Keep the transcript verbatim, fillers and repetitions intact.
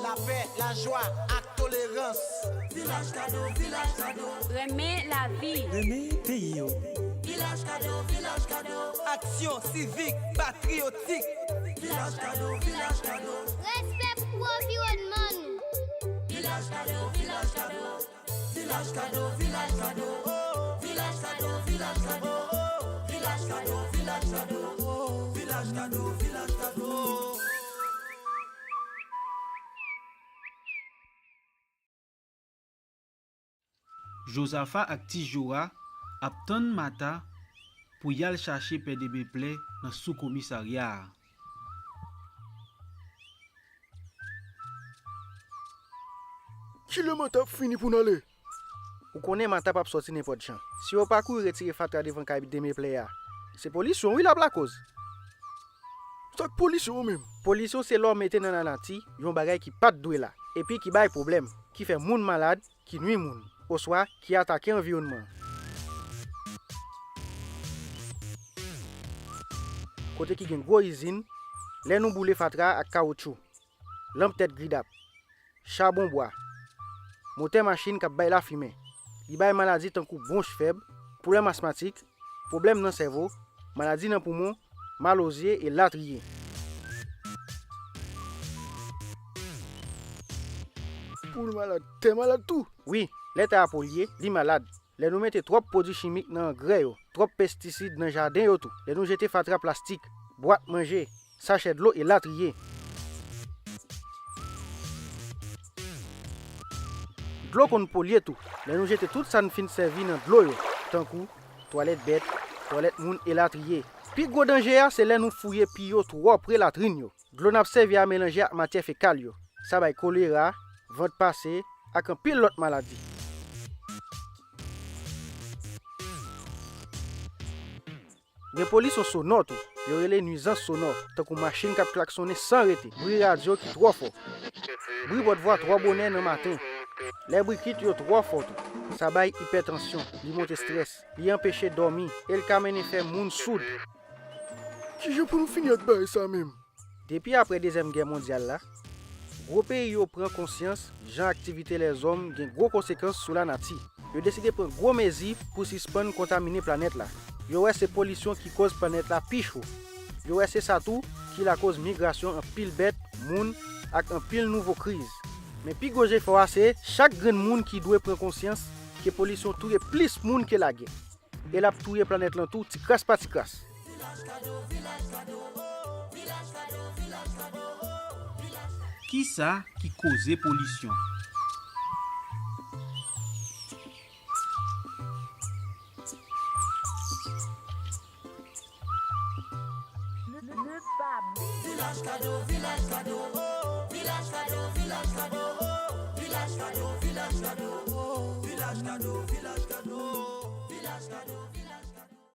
Lapè, lajwa ak tolerans. Vilaj Kado, Vilaj Kado. Renmen lavi. Renmen peyi yo. Vilaj Kado, Vilaj Kado. Aksyon sivik, patriyotik. Vilaj Kado, Vilaj Kado. Respè pou anviwònman nou. Vilaj Kado, Vilaj Kado. Vilaj Kado, Vilaj Kado. Vilaj Kado, Vilaj Kado. Vilaj Kado, Vilaj Kado. Vilaj Kado, Vilaj Kado. Jozafa ak Ti Jora ap tann Mata pou y al chache Pè Demeplè nan soukomisarya a. Kilè Mata ap fini pou n ale? Ou konnen Mata p ap sòti nenpòt jan. Si yo pa kouri retire fatra devan kay Demeplè a, se polisyon wi l ap lakoz. Sa k polisyon an menm? Polisyon se lè w mete nan lanati yon bagay ki pa t dwe la, epi ki bay pwoblèm, ki fè moun malad, ki nwi moun, oswa ki atake anviwònman an. Kote ki gen gwo izin, lè nou boule fatra ak kawotchou, lanp tèt gridap, chabon bwa, motè machin k ap bay lafimen. Li bay maladi tankou bwonch fèb, pwoblèm asmatik, pwoblèm nan sèvo, maladi nan poumon, mal o zye, elatriye. Pou l malad, tè malad tou. Wi, lè tè a polye, li malad. Lè nou mete twòp pwodui chimik nan angrè yo, twòp pestisid nan jaden yo tou, lè nou jete fatra plastik, bwat manje, sachè dlo elatriye. Dlo konn polye tou, lè nou jete tout sa n fin sèvi nan dlo yo, tankou twalèt bèt, twalèt moun elatriye. Pi gwo danje a se lè nou fouye pi yo twò pre latrin yo. Dlo n ap sèvi a melanje ak matyè fekal yo. Sa bay kolera, vant pase, ak anpil lòt maladi. Gen polisyon sonò tou. Yo rele nwizans sonò, tankou machin k ap klaksonnen san rete, bri radyo ki twò fò, bri pòtvwa twò bonè nan maten. Lè bri kit yo twò fò tou, sa bay ipètansyon, li monte estrès, li anpeche dòmi, e l ka mennen fè moun soud. Kijan pou nou fini ak bagay sa menm? Depi apre Dezyèm Gè Mondyal la, gwo peyi yo pran konsyans jan aktivite lèzòm gen gwo konsekans sou lanati. Yo deside pran gwo mezi pou sispann kontamine planèt la. Yo wè se polisyon ki koz planèt la pi cho. Yo wè se sa tou ki lakoz migrasyon anpil bèt, moun, ak anpil nouvo kriz. Men pi gwo jefò a se chak grenn moun ki dwe pran konsyans ke polisyon touye plis moun ke lagè. E l ap touye planèt lan tou ti kras pa ti kras. Kisa ki koze polisyon?